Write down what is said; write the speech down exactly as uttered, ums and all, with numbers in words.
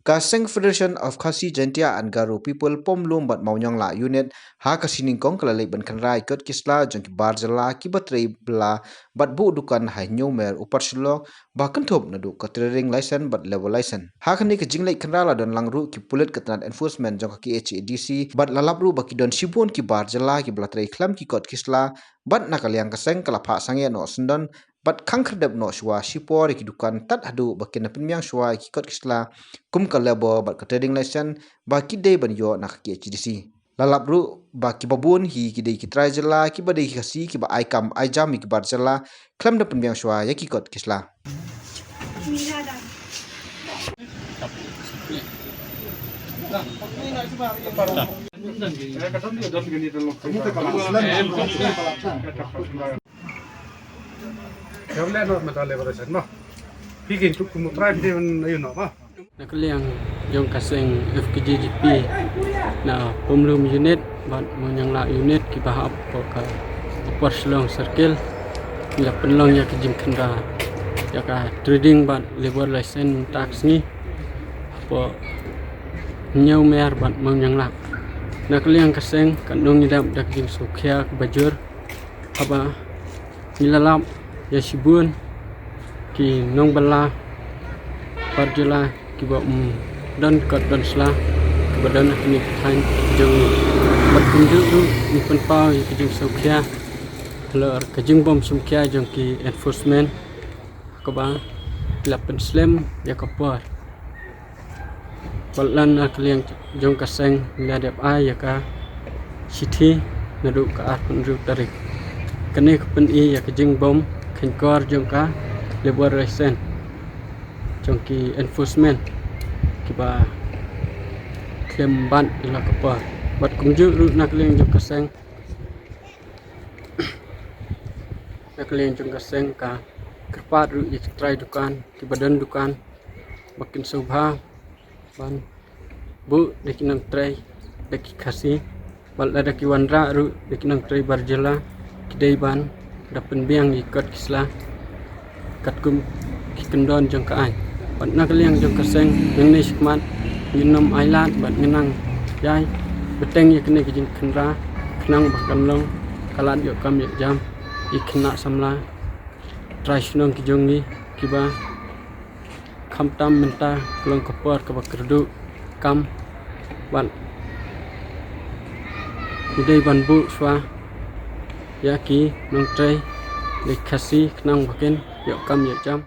Ka seng Federation of Khasi Jaintia and Garo People Pom Lum bad Mawniangla Unit ha ka sngi Nyngkong ka la leit ban khynra ïa ki kot ki sla jong ki bar jylla kiba trei bylla bad buh dukan ha Hynñiewmer, Upper Shillong, ba kynthup naduh ka trading license bad labour license. Ha kane ka jingleit khynra la don lang ruh ki pulit ka tnat enforcement jong ka K H A D C bad la lap ruh ba ki don shibun ki bar jylla kiba la trei khlem ki kot ki sla, bad na ka liang ka seng ka la phah sangeh noh syndon bad khang khyrdep noh shuwa shipor ïa ki dukan tad haduh ba kin da pynbiang shuwa ïa ki kot ki sla kum ka labour bad ka trading license ba ki dei ban ïoh na ka K H A D C. La lap ruh ba kiba bun hi ki dei ki trai jylla kiba dei ki Khasi kiba ai kam ai jam ïa ki bar jylla khlem da pynbiang shuwa ïa ki kot ki sla. Ka vle noh mynta labour license mo. Phi kin tuk kum u trai phi dei ban ïoh noh mo. Na ka liang jong ka seng F K J G P na Pom Lum Unit bad Mawniangla Unit kiba hap hapoh ka Upper Shillong Circle, ngi la pynlong ïa ka jingkhynra ïa ka trading bad labour license mynta ka sngi hapoh Hynñiewmer bad Mawniangla. Na ka liang ka seng kan ong ngi dap da ka jingsngewkhia kaba jur haba ngi la lap ïa shibun ki nongbylla bar jylla kiba ym don kot don sla kiba don ha kine ki thaiñ jong ngi. Bad kumjuh ruh ngi pynpaw ïa ka jingsngewkhia halor ka jingbym sngewkhia jong ki enforcement ha kaba ki la pynslem ïa ka por. Bad na ka liang jong ka seng ngi la dep ai ïa ka shithi naduh ka arphew hynriew tarik. Kane ka pyni ïa ka jingbym kheiñkor jong ka labour license jong ki enforcement kiba khlem bat ïa la ka por. Bad kumjuh ruh na ka liang jong ka seng, na ka liang jong ka seng ka kyrpad ruh ïa ki trai dukan kiba don dukan ba kin sngewbha ban buh da ki nongtrei da ki Khasi bad lada ki wanrah ruh da ki nongtrei bar jylla ki dei ban da pynbiang ïa ki kot ki sla katkum ki kyndon jong ka aiñ. Bad na ka liang jong ka seng nangne shakhmat ngin ym ailad bad ngin nang ïai bteng ïa kane ka jingkhynra khnang ba kan long ka lad ïoh kam ïoh jam ïa ki khynnah samla trai shnong ki jong ngi kiba khamtam mynta ka long ka por kaba kyrduh kam bad ngi dei ban buh shuwa ïa ki nongtrei da ki Khasi khnang ba kin ïoh kam ïoh jam.